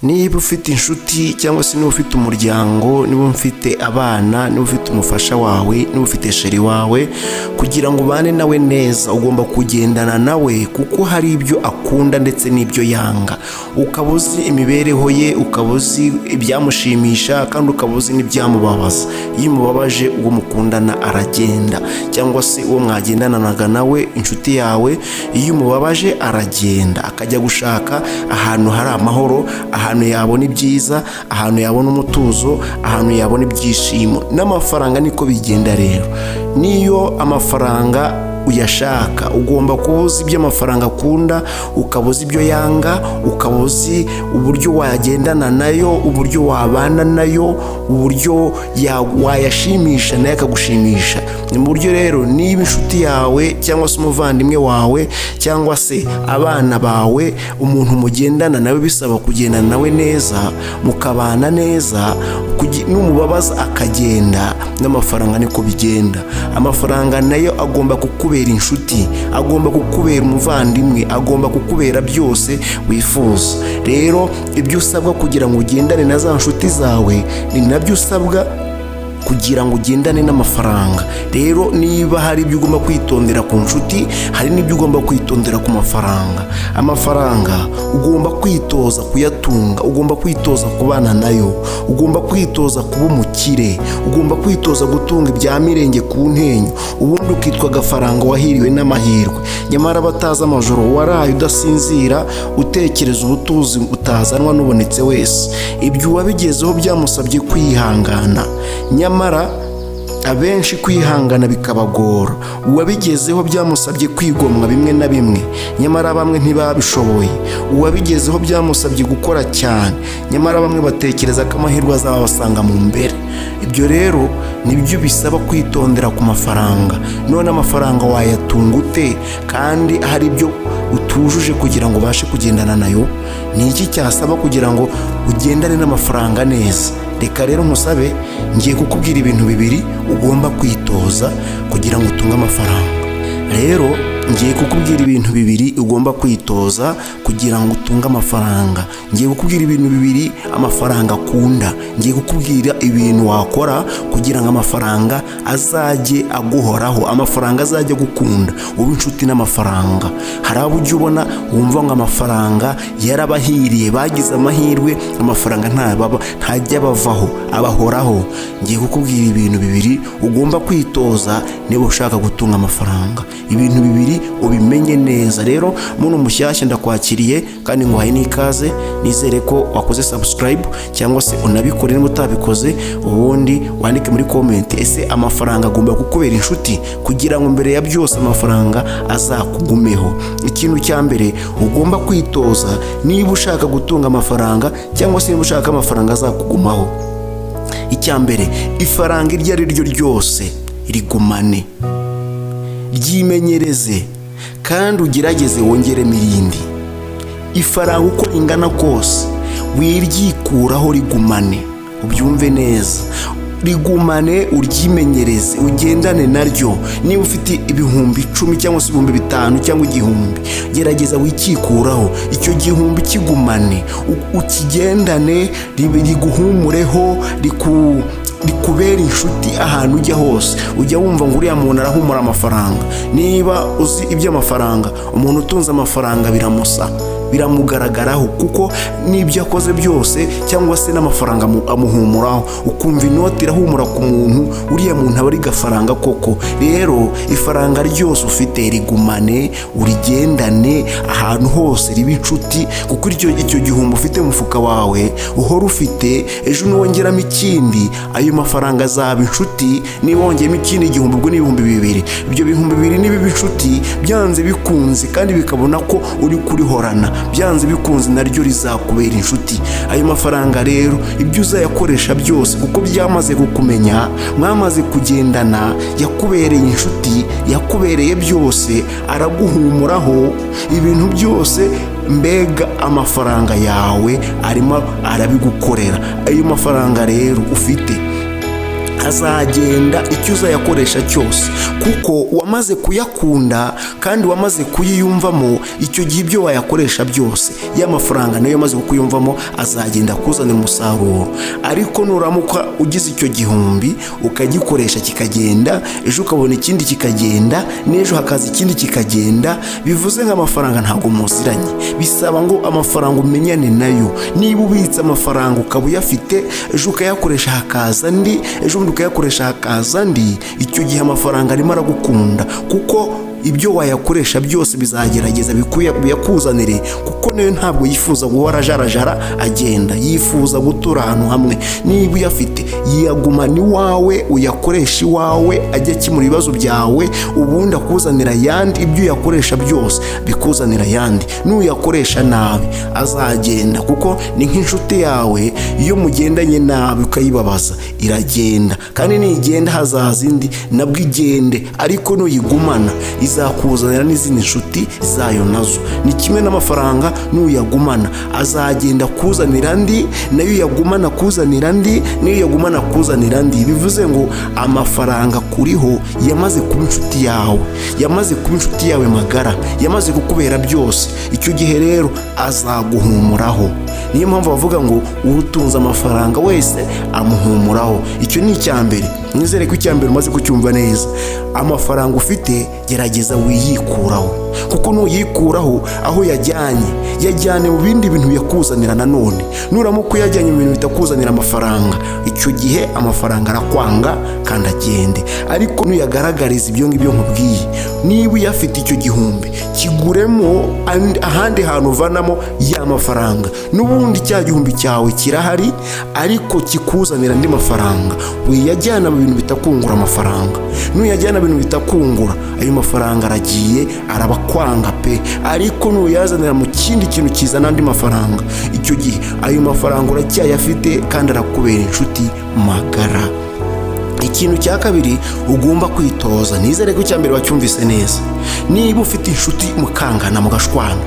Niba ufite inshuti cyangwa se niba ufite umuryango, niba ufite abana, niba ufite umufasha wawe, niba ufite chéri wawe, kugira ngo ubane nawe neza ugomba kugendana nawe, kuko hari ibyo akunda ndetse n'ibyo yanga. Ukaba uzi imibereho ye, ukaba uzi ibyamushimisha kandi ukaba uzi n'ibyamubabaza. Iyo umubabaje, uwo mukundana aragenda, cyangwa se uwo mwagendanaga nawe, inshuti yawe, iyo umubabaje aragenda akajya gushaka ahantu hari amahoro, ahantu yabona ibyiza, ahantu yabona umutuzo, ahantu yabona ibyishimo. N'amafaranga niko bigenda. Rero niyo amafaranga uyashaka, ugomba kuba uzi ibyo amafaranga akunda, ukaba uzi ibyo yanga, ukaba uzi uburyo wagendana nayo, uburyo wabana nayo, uburyo wayashimisha nayo akagushimisha. Ni mu buryo rero niba inshuti yawe cyangwa se umuvandimwe wawe cyangwa se abana bawe, umuntu mugendana nawe, bisaba kugendana nawe neza, mukabana neza, numubabaza akagenda. N'amafaranga niko bigenda. Amafaranga nayo agomba kukubera inshuti, agomba kukubera umuvandimwe, agomba kukubera byose wifuza. Rero ibyo usabwa kugira ngo ugendane na za nshuti zawe ni nabyo usabwa kugira ngo ugendane n'amafaranga. Rero niba hari ibyo ugomba kwitondera ku nshuti, hari n'ibyo ugomba kwitondera ku mafaranga. Amafaranga ugomba kwitoza kuyatunga, ugomba kwitoza kubana nayo, ugomba kwitoza kuba umukire, ugomba kwitoza gutunga ibya mirenge ku ntenyo, ubundi ukitwa agafaranga wahiriwe n'amahirwe. Nyamara abatazi amajoro waraye udasinzira utekereza ubutuzi utazanwa n'ubonetse wese, ibyo uwabigezeho byamusabye kwihangana, nyamara abenshi kwihangana bikabagora. Uwabigezeho byamusabye kwigomwa bimwe na bimwe, nyamara bamwe ntibabishoboye. Uwabigezeho byamusabye gukora cyane, nyamara bamwe batekereza ko amahirwe azabasanga mu mbere. Ibyo rero nibyo bisaba kwitondera ku mafaranga. None amafaranga wayatunga ute kandi hari ibyo utujuje kugira ngo ubashe kugendana nayo? Ni iki cyasaba kugira ngo ugendane n'amafaranga neza? Reka rero nkusabe, ngiye kukubwira ibintu bibiri ugomba kwitoza kugira ngo utunge amafaranga. Rero ngiye kukubwira ibintu bibiri ugomba kwitoza kugira ngo utunge amafaranga. Ngiye kukubwira ibintu bibiri amafaranga akunda. Ngiye kukubwira ibintu wakora kugira ngo amafaranga azajye aguhoraho, amafaranga azajye agukunda, ube inshuti n'amafaranga. Hari abo ujya ubona wumva ngo amafaranga yarabahiriye, bagize amahirwe, amafaranga ntajya abavaho, abahoraho. Ngiye kukubwira ibintu bibiri ugomba kwitoza niba ushaka gutunga amafaranga. Ibintu bibiri ubimenye neza. Rero muntu mushyashya, ndakwakiriye kandi nguhaye n'ikaze. Nizere ko wakoze subscribe cyangwa se unabikore niba utabikoze, ubundi wandike muri comment: ese amafaranga agomba kukubera inshuti kugira ngo mbere ya byose amafaranga azakugumeho? Ikintu cya mbere ugomba kwitoza niba ushaka gutunga amafaranga cyangwa se niba ushaka amafaranga azakugumaho, icya mbere, ifaranga iryo ari ryo ryose rigumane, ryimenyereze kandi ugerageze wongeremo irindi. Ifaranga uko ringana kose wiryikuraho, rigumane. Ubyumve neza, rigumane, uryimenyereze, ugendane naryo. Niba ufite 10,000 cyangwa se 5000 cyangwa 1000, gerageza wikikuraho icyo gihumbi, kigumane, ukigendane, riguhumureho, rikubera inshuti ahantu ujya hose. Ujya wumva ngo uriya muntu arahumura amafaranga. Niba uzi iby'amafaranga, umuntu utunze amafaranga biramusa, biramugaragaraho, kuko n'ibyo akoze byose cyangwa se n'amafaranga amuhumuraho. Ukumva inoti irahumura ku muntu, uriya muntu aba ari gafaranga koko. Rero ifaranga ryose ufite rigumane, urigendane ahantu hose, ribe inshuti, kuko icyo gihumbi ufite mu mufuka wawe uhora ufite, ejo nuwongeramo ikindi ayo mafaranga azaba inshuti. Niba wongeyemo ikindi gihumbi, ubwo ni 2000. Ibyo 2000 nibiba inshuti byanze bikunze kandi bikabona ko uri kurihorana, byanze bikunze naryo rizakubera inshuti. Ayo mafaranga rero ibyo uzayakoresha byose, kuko byamaze kukumenya, mwamaze kugendana, yakubereye inshuti, yakubereye byose, araguhumuraho ibintu byose. Mbega amafaranga yawe arimo arabigukorera. Ayo mafaranga rero ufite Azagenda icyo uzayakoresha cyose, kuko wamaze kuyakunda kandi wamaze kuyiyumvamo. Icyo gihe ibyo wayakoresha byose, ya mafaranga nayo yamaze kukuyumvamo, azagenda akuzanira umusaruro. Ariko nuramuka ugize icyo 1000 ukagikoresha kikagenda, ejo ukabona ikindi kikagenda, n'ejo hakaza ikindi kikagenda, bivuze nk'amafaranga ntabwo muziranye. Bisaba ngo amafaranga umenyane nayo. Niba ubitse amafaranga ukaba uyafite, ejo ukayakoresha hakaza andi, ejo bundi ukayakoresha hakaza andi, icyo gihe amafaranga arimo aragukunda, kuko ibyo wayakoresha byose bizagerageza biyakuzanire, kuko nayo ntabwo yifuza guhora ajarajara agenda, yifuza gutura ahantu hamwe. Niba uyafite, yagumana iwawe, uyakoresha iwawe, ajya akemura ibibazo byawe, ubundi akuzanira ayandi. Ibyo uyakoresha byose bikuzanira ayandi. Nuyakoresha nabi azagenda, kuko ni nk'inshuti yawe, iyo mugendanye nabi ukayibabaza iragenda, kandi nigenda hazaza indi nabwo igende. Ariko nuyigumana izakuzanira n'izindi nshuti zayo nazo. Ni kimwe n'amafaranga, nuyagumana azagenda akuzanira andi, nayo uyagumana akuzanira andi, nayo uyagumana akuzanira andi. Bivuze ngo amafaranga kuriho yamaze kuba inshuti yawe, yamaze kuba inshuti yawe magara, yamaze kukubera byose. Icyo gihe rero azaguhumuraho. Niyo mpamvu bavuga ngo utunze amafaranga wese amuhumuraho. Icyo ni icya mbere. Nizere ko icya mbere umaze kucyumva neza. Amafaranga ufite, gerageza wiyikuraho, kuko nuyikuraho aho yajyanye, yajyane mu bindi bintu biyakuzanira. Nanone nuramuka uyajyanye mu bintu bitakuzanira amafaranga, icyo gihe amafaranga arakwanga kandi agende. Ariko nuyagaragariza ibyo ngibyo nkubwiye, niba uyafite, icyo 1000 kiguremo ahandi hantu uvanamo ya mafaranga. N'ubundi cya 1000 cyawe kirahari, ariko kikuzanira andi mafaranga. Wiyajyana mu bintu bitakungura amafaranga. Nuyajyana mu bintu bitakungura, ayo mafaranga aragiye, arabakwanga pe. Ariko nuyazanira mu kindi kintu kizana andi mafaranga, icyo gihe ayo mafaranga uracyayafite kandi arakubera inshuti magara. Ikintu cya kabiri ugomba kwitoza, nizere ko icya mbere wacyumvise neza. Niba ufite inshuti mukangana, mugashwana,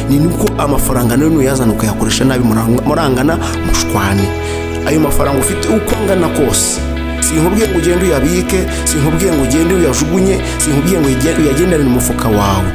ni nuko amafaranga nayo nuyazana ukayakoresha nabi, murangana, mushwane. Ayo mafaranga ufite uko angana kose, sinkubwiye ngo ugende uyabike, sinkubwiye ngo ugende uyajugunye, sinkubwiye ngo uyagendane mu mufuka wawe.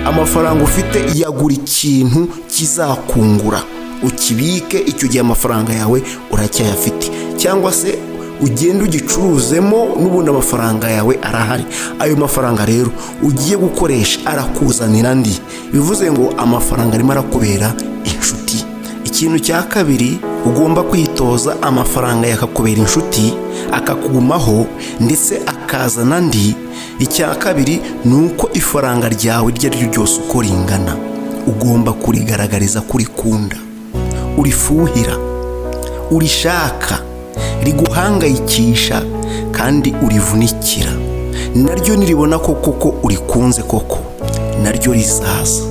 Amafaranga ufite yagura ikintu kizakungura, ukibike. Icyo gihe amafaranga yawe uracyayafite, cyangwa se ugende ugicuruzemo, n'ubundi amafaranga yawe arahari. Ayo mafaranga rero ugiye gukoresha arakuzanira andi. Bivuze ngo amafaranga arimo arakubera inshuti. Ikintu cya kabiri ugomba kwitoza, amafaranga yakakubera inshuti, akakugumaho, ndetse akazana andi. Icya kabiri ni uko ifaranga ryawe iryo ari ryo ryose uko ringana, ugomba kurigaragariza ko urikunda, urifuhira, urishaka, riguhangayikisha kandi urivunikira. Naryo niribona ko koko urikunze koko, naryo rizaza.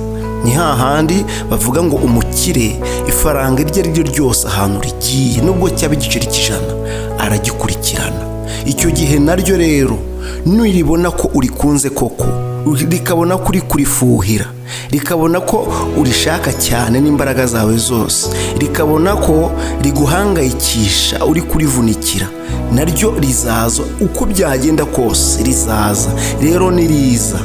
Ni hahandi bavuga ngo umukire ifaranga iryo ari ryo ryose ahantu rigiye, nubwo cyaba igiceri cy'100, aragikurikirana. Icyo gihe naryo rero niribona ko urikunze koko, rikabona ko uri kurifuhira, rikabona ko urishaka cyane n'imbaraga zawe zose, rikabona ko riguhangayikisha, uri kurivunikira, naryo rizaza. Uko byagenda kose rizaza. Rero niriza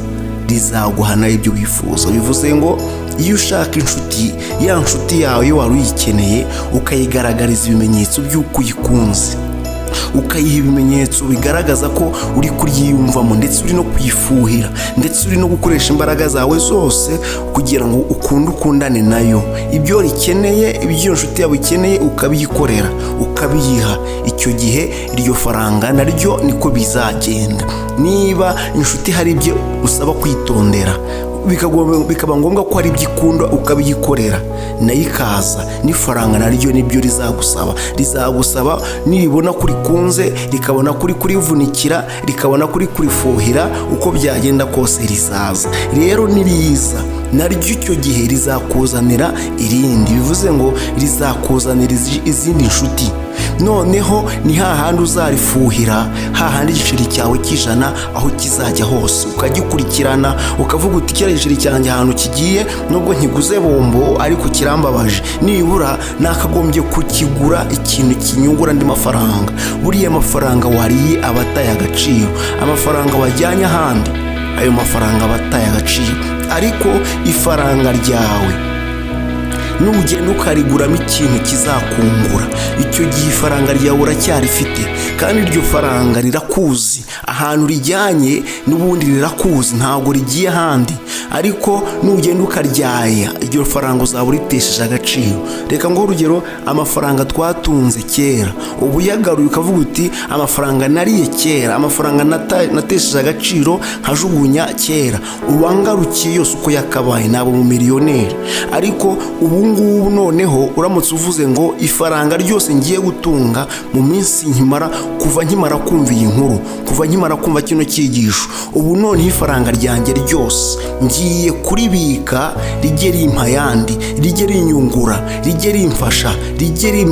rizaguha nawe ibyo wifuza. Bivuze ngo iyo ushaka inshuti, ya nshuti yawe iyo wari uyikeneye, ukayigaragariza ibimenyetso by'uko uyikunze, ukayiha ibimenyetso bigaragaza ko uri kuryiyumvamo, ndetse uri no kuyifuhira, ndetse uri no gukoresha imbaraga zawe zose kugira ngo ukunde ukundane nayo, ibyo rikeneye, ibyo iyo nshuti yawe ikeneye, ukabiyikorera, ukabiyiha, icyo gihe iryo faranga naryo niko bizagenda. Niba inshuti hari ibyo usaba kwitondera, bikaba ngombwa ko hari ibyo ikunda ukabiyikorera, nayo ikaza n'ifaranga naryo nibyo rizagusaba. Rizagusaba niribona ko urikunze, rikabona ko uri kurivunikira, rikabona ko uri kurifuhira, uko byagenda kose rizaza. Rero niriza naryo icyo gihe rizakuzanira irindi. Bivuze ngo rizakuzanira izindi nshuti. Noneho ni hahandi uzarifuhira, hahandi igiceri cyawe cy'ijana aho kizajya hose ukagikurikirana, ukavuga uti: "Kiriya giceri cyanjye ahantu kigiye, nubwo nkiguze bombo ariko kirambabaje, nibura nakagombye kukigura ikintu kinyungura andi mafaranga." Buriya amafaranga wariye aba ataye agaciro, amafaranga wajyanye ahandi, ayo mafaranga aba ataye agaciro. Ariko ifaranga ryawe nugenda ukariguramo ikintu kizakungura, icyo gihe ifaranga ryawe uracyarifite, kandi iryo faranga rirakuzi ahantu rijyanye, n'ubundi rirakuzi, ntabwo rigiye ahandi. Ariko nugenda ukaryaya, iryo faranga uzaba uritesheje agaciro. Reka ngo urugero, amafaranga twatunze kera, ubu uyagaruye ukavuga uti: "Amafaranga nariye kera, amafaranga natesheje agaciro nkajugunya kera, uwangarukiye yose uko yakabaye naba umumiliyoneri." Ariko ubu ngubu noneho uramutse uvuze ngo: "Ifaranga ryose ngiye gutunga mu minsi nkimara, kuva nkimara kumva iyi nkuru, kuva nkimara kumva kino cyigisho, ubu noneho ifaranga ryanjye ryose ngiye kuribika, rijye rimpa ayandi, rijye rinyungura, rijye rimfasha, rijye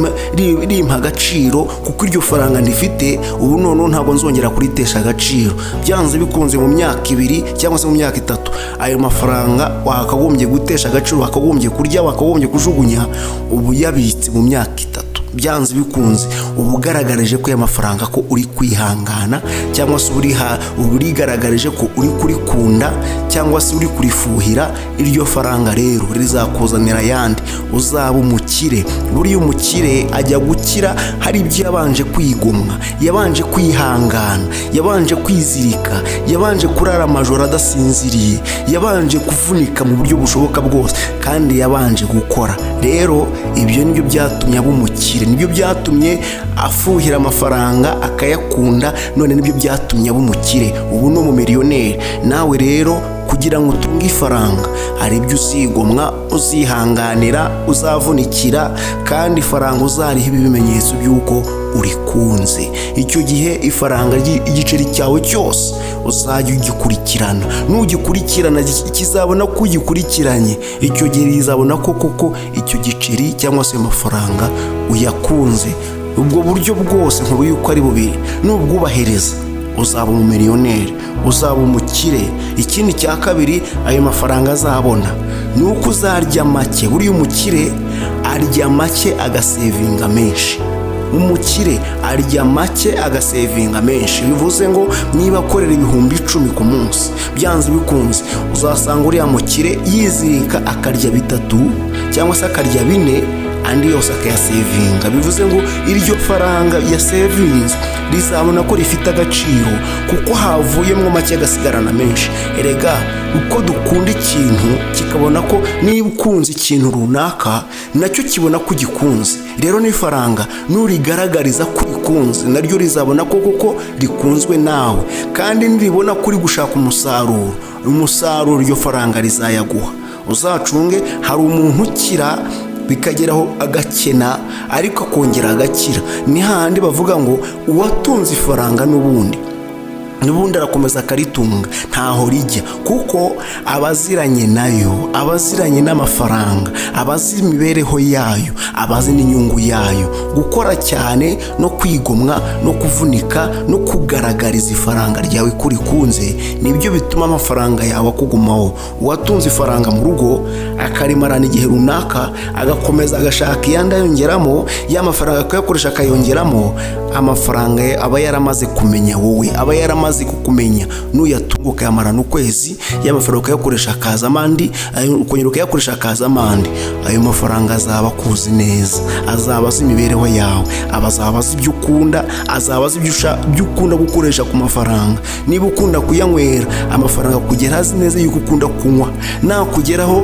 rimpa agaciro, kuko iryo faranga ndifite ubu noneho ntabwo nzongera kuritesha agaciro." Byanze bikunze mu myaka 2 cyangwa se mu myaka 3, ayo mafaranga wakagombye gutesha agaciro, wakagombye kurya, wakagombye kujugunya, ubu yabitse mu myaka 3, byanze bikunze uba ugaragarije ko aya mafaranga ko uri kwihangana, cyangwa se uba urigaragarije ko uri kurikunda, cyangwa se uri kurifuhira. Iryo faranga rero rizakuzanira ayandi, uzaba umukire. Buriya umukire ajya gukira hari ibyo yabanje kwigomwa, yabanje kwihangana, yabanje kwizirika, yabanje kurara amajoro adasinziriye, yabanje kuvunika mu buryo bushoboka bwose, kandi yabanje gukora. Rero ibyo nibyo byatumye aba umukire, nibyo byatumye afuhira amafaranga akayakunda, none nibyo byatumye aba umukire, ubu ni umumiliyoneri. Nawe rero kugira ngo utunge ifaranga hari ibyo uzigomwa, uzihanganira, uzavunikira, kandi ifaranga uzariha ibimenyetso by'uko urikunze. Icyo gihe ifaranga, igiceri cyawe cyose uzajya ugikurikirana. Nugikurikirana, kizabona ko ugikurikiranye. Icyo gihe rizabona ko koko icyo giceri cyangwa se ayo mafaranga uyakunze. Ubwo buryo bwose nkubu yuko ari bubiri, nubwubahiriza uzaba umumiliyoneri, uzaba umukire. Ikindi cya kabiri ayo mafaranga azabona ni uko uzarya make. Buriya umukire arya make agasevinga menshi. Umukire arya make agasevinga menshi. Bivuze ngo niba akorera 10,000 ku munsi, byanze bikunze uzasanga uriya mukire yizirika akarya bitatu cyangwa se akarya bine, andi yose akayasevinga. Bivuze ngo iryo faranga yasevinze rizabona ko rifite agaciro, kuko havuyemo make agasigarana menshi. Erega uko dukunda ikintu kikabona ko, niba ukunze ikintu runaka nacyo kibona ko ugikunze. Rero n'ifaranga nurigaragariza ko urikunze, naryo rizabona ko koko rikunzwe nawe, kandi niribona ko uri gushaka umusaruro, umusaruro iryo faranga rizayaguha. Uzacunge, hari umuntu ukira bikageraho agakena, ariko akongera agakira. Ni hahandi bavuga ngo uwatunze ifaranga n'ubundi arakomeza akaritunga, ntaho rijya, kuko abaziranye nayo, abaziranye n'amafaranga, abazi imibereho yayo, abazi n'inyungu yayo. Gukora cyane no kwigomwa no kuvunika no kugaragariza ifaranga ryawe ko urikunze, nibyo bituma amafaranga yawe akugumaho. Uwatunze ifaranga mu rugo akarimarana igihe runaka, agakomeza agashaka iyandi ayongeramo, ya mafaranga akayakoresha akayongeramo, amafaranga ye aba yaramaze kumenya wowe, aba yaramaze kukumenya. Nuyatunga ukayamarana ukwezi, ya mafaranga ukayakoresha akazamo andi, ukongera ukayakoresha akazamo andi, ayo mafaranga azaba akuzi neza, azaba azi imibereho yawe, aba azaba azi ibyo ukunda, azaba azi ibyo ukunda gukoresha ku mafaranga. Niba ukunda kuyanywera, amafaranga kugera azi neza yuko ukunda kunywa. Nakugeraho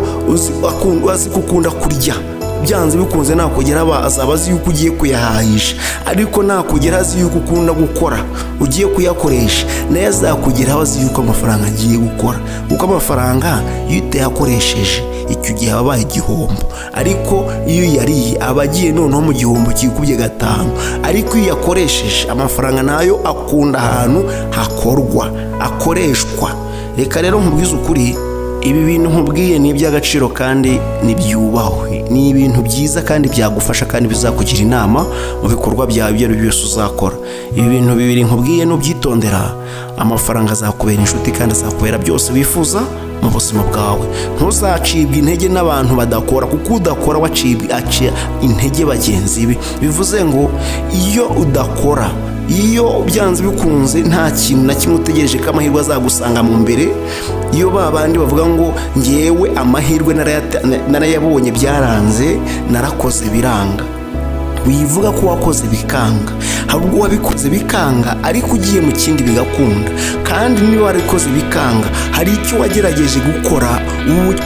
azi ko ukunda kurya, byanze bikunze nakugera azaba azi yuko ugiye kuyahahisha. Ariko nakugera azi yuko ukunda gukora, ugiye kuyakoresha, nayo azakugeraho azi yuko amafaranga agiye gukora, kuko amafaranga iyo utayakoresheje icyo gihe aba abaye igihombo. Ariko iyo uyariye aba agiye noneho mu gihombo kikubye gatanu. Ariko iyo uyakoresheje, amafaranga nayo akunda ahantu hakorwa, akoreshwa. Reka rero nkubwize ukuri. Ibi bintu nkubwiye ni iby'agaciro kandi nibyubahwe. Ni ibintu byiza kandi byagufasha kandi bizakugira inama mu bikorwa byawe ibyo ari byo byose uzakora. Ibi bintu bibiri nkubwiye, nubyitondera, amafaranga azakubera inshuti kandi azakubera byose wifuza mu buzima bwawe. Ntuzacibwe intege n'abantu badakora, kuko udakora wacibwa aca intege bagenzi be. Bivuze ngo iyo udakora, iyo byanze bikunze nta kintu na kimwe utegereje ko amahirwe azagusanga mu mbere. Iyo ba bandi bavuga ngo ngewe amahirwe narayabonye, byaranze, narakoze biranga, wivuga ko wakoze bikanga. Hari ubwo wabikoze bikanga, ariko ugiye mu kindi bigakunda. Kandi niba warabikoze bikanga, hari icyo wagerageje gukora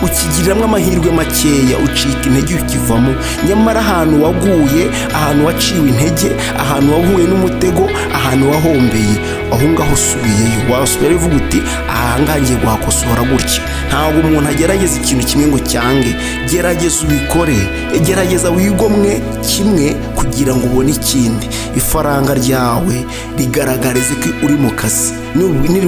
ukigiriramo amahirwe makeya, ucika intege, ukivamo. Nyamara ahantu waguye, ahantu waciwe intege, ahantu wahuye n'umutego, ahantu wahombeye, aho ngaho usubiyeyo, wasubirayo uvuga uti: "Aha ngaha ngiye guhakosora gutya." Ntabwo umuntu agerageza ikintu kimwe ngo cyange. Gerageza ubikore, gerageza wigomwe kimwe kugira ngo ubone ikindi. Ifaranga ryawe rigaragarize ko uri mu kazi.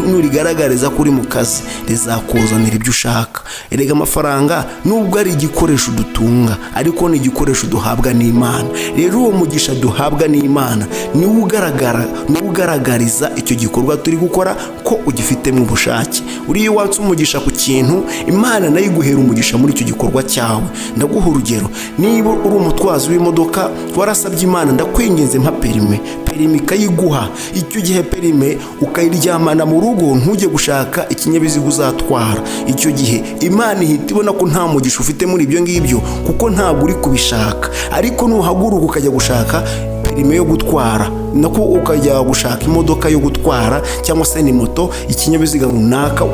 Nurigaragariza ko uri mu kazi, rizakuzanira ibyo ushaka. Erega amafaranga, nubwo ari igikoresho dutunga, ariko ni igikoresho duhabwa n'Imana. Rero uwo mugisha duhabwa n'Imana niwo ugaragara, niwo ugaragariza icyo gikorwa turi gukora ko ugifitemo ubushake. Uriya watse umugisha ku kintu, Imana nayo iguhera umugisha muri icyo gikorwa cyawe. Ndaguha urugero: niba uri umutwazi w'imodoka, warasabye Imana: "Ndakwinginze, mpa perime." Perime ikayiguha. Icyo gihe perime ukayiryamana mu rugo, ntujye gushaka ikinyabiziga uzatwara. Icyo gihe Imana ihita ibona ko nta mugisha ufite muri ibyo ngibyo, kuko ntabwo uri kubishaka. Ariko nuhaguruka ukajya gushaka perime yo gutwara, nako ukajya gushaka imodoka yo gutwara, cyangwa se ni moto, ikinyabiziga runaka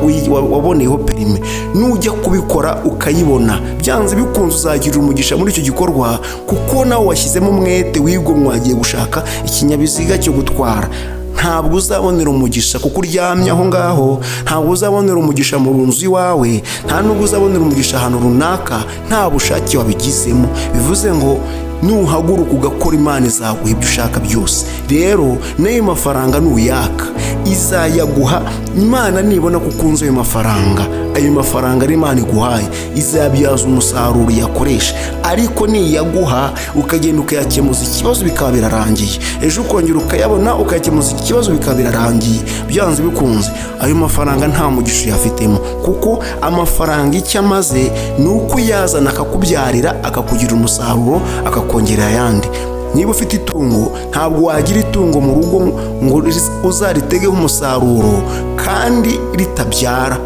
waboneyeho perime, nujya kubikora ukayibona, byanze bikunze uzagira umugisha muri icyo gikorwa, kuko nawe washyizemo umwete, wigomwa, wagiye gushaka ikinyabiziga cyo gutwara. Ntabwo uzabonera umugisha kuko uryamye aho ngaho, ntabwo uzabonera umugisha mu nzu iwawe, nta nubwo uzabonera umugisha ahantu runaka nta bushake wabigizemo. Bivuze ngo nuhaguruka ugakora, Imana izaguha ibyo ushaka byose. Rero n'ayo mafaranga nuyaka, izayaguha. Imana nibona ko ukunze ayo mafaranga, ayo mafaranga ari Imana iguhaye, izabyaza umusaruro uyakoresha. Ariko niyaguha ukagenda ukayakemuza ikibazo bikaba birarangiye, ejo ukongera ukayabona ukayakemuza ikibazo bikaba birarangiye, byanze bikunze ayo mafaranga nta mugisha uyafitemo, kuko amafaranga icyo amaze ni uko uyazana akakubyarira, akakugirira umusaruro, akakongerera ayandi. Niba ufite itungo, ntabwo wagira itungo mu rugo ngo uzaritegeho umusaruro kandi ritabyara.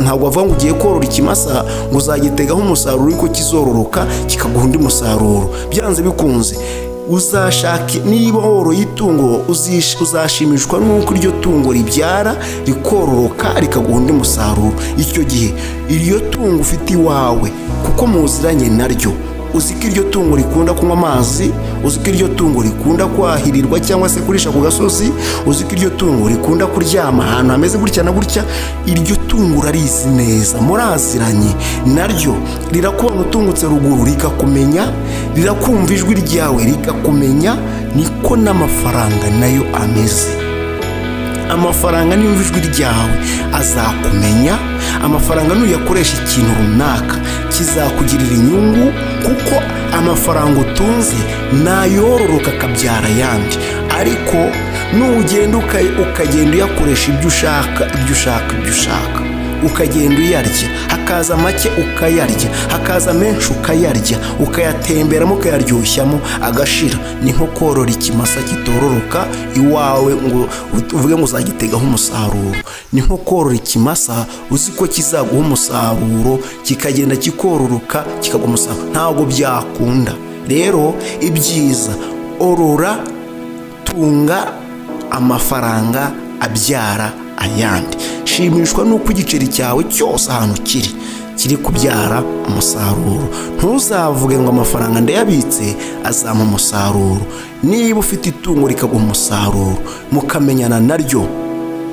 Ntabwo wavuga ngo ugiye korora ikimasa ngo uzagitegaho umusaruro ariko kizororoka kikaguha undi musaruro. Byanze bikunze uzashaka, niba woroye itungo, uzashimishwa n'uko iryo tungo ribyara, rikororoka, rikaguha undi musaruro. Icyo gihe iryo tungo ufite iwawe, kuko muziranye naryo, uzi ko iryo tungo rikunda kunywa amazi, uzi ko iryo tungo rikunda kwahirirwa cyangwa se kurisha ku gasozi, uzi ko iryo tungo rikunda kuryama ahantu hameze gutya na gutya, iryo tungo urarizi neza, muraziranye naryo, rirakubona utungutse ruguru rikakumenya, rirakumva ijwi ryawe rikakumenya. Niko n'amafaranga nayo ameze. Amafaranga niyumva ijwi ryawe azakumenya. Amafaranga nuyakoresha ikintu runaka kizakugirira inyungu, kuko amafaranga utunze nayororoka akabyara ayandi. Ariko nugenda ukagenda uyakoresha ibyo ushaka, ibyo ushaka, ibyo ushaka, ukagenda uyarya, hakaza make ukayarya, hakaza menshi ukayarya, ukayatemberamo, ukayaryoshamo, agashira, ni nko korora ikimasa kitororoka iwawe ngo uvuge ngo uzagitegaho umusaruro. Ni nko korora ikimasa uzi ko kizaguha umusaruro, kikagenda kikororoka kikaguha umusaruro. Ntabwo byakunda. Rero ibyiza, orora, tunga amafaranga abyara ayandi. Shimishwa n'uko igiceri cyawe cyose ahantu kiri kiri kubyara umusaruro. Ntuzavuge ngo amafaranga ndayabitse azampa umusaruro. Niba ufite itungo rikaguha umusaruro, mukamenyana naryo,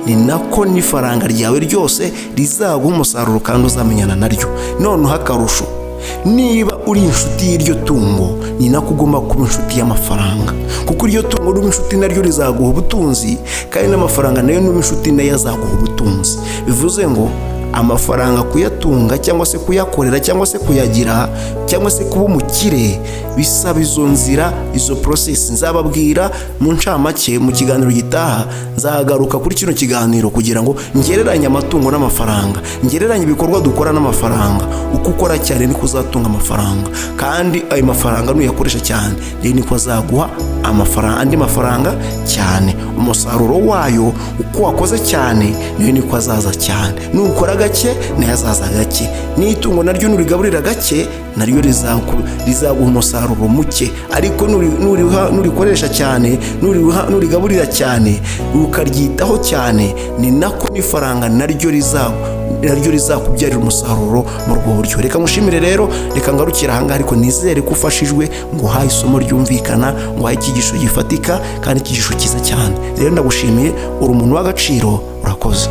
ni nako n'ifaranga ryawe ryose rizaguha umusaruro kandi uzamenyana naryo. Noneho akarusho, niba uri inshuti y'iryo tungo, ni nako ugomba kuba inshuti y'amafaranga, kuko iryo tungo nuba inshuti naryo rizaguha ubutunzi, kandi n'amafaranga nayo nuba inshuti nayo azaguha ubutunzi. Bivuze ngo Amafaranga kuyatunga cyangwa se kuyakorera cyangwa se kuyagira cyangwa se kuba umukire bisaba izo nzira, izo process. Nzababwira mu ncamake mu kiganiro gitaha. Nzagaruka kuri kino kiganiro kugira ngo ngereranye amatungo n'amafaranga, ngereranye ibikorwa dukora n'amafaranga. Uko ukora cyane niko uzatunga amafaranga, kandi ayo mafaranga nuyakoresha cyane rero niko azaguha amafaranga, andi mafaranga cyane. Umusaruro wayo, uko wakoze cyane niyo niko azaza cyane. Nukora gake nayo azaza gake. N'itungo naryo nurigaburira gake naryo rizaguha umusaruro muke, ariko nurikoresha cyane, nurigaburira cyane, ukaryitaho cyane, ni nako n'ifaranga naryo rizakubyarira umusaruro muri ubwo buryo. Reka mushimire rero, reka ngarukire ahangaha, ariko nizere ko ufashijwe, ngo uhaye isomo ryumvikana, ngo uhaye icyigisho gifatika kandi icyigisho cyiza cyane. Rero ndagushimiye, uri umuntu w'agaciro, urakoze.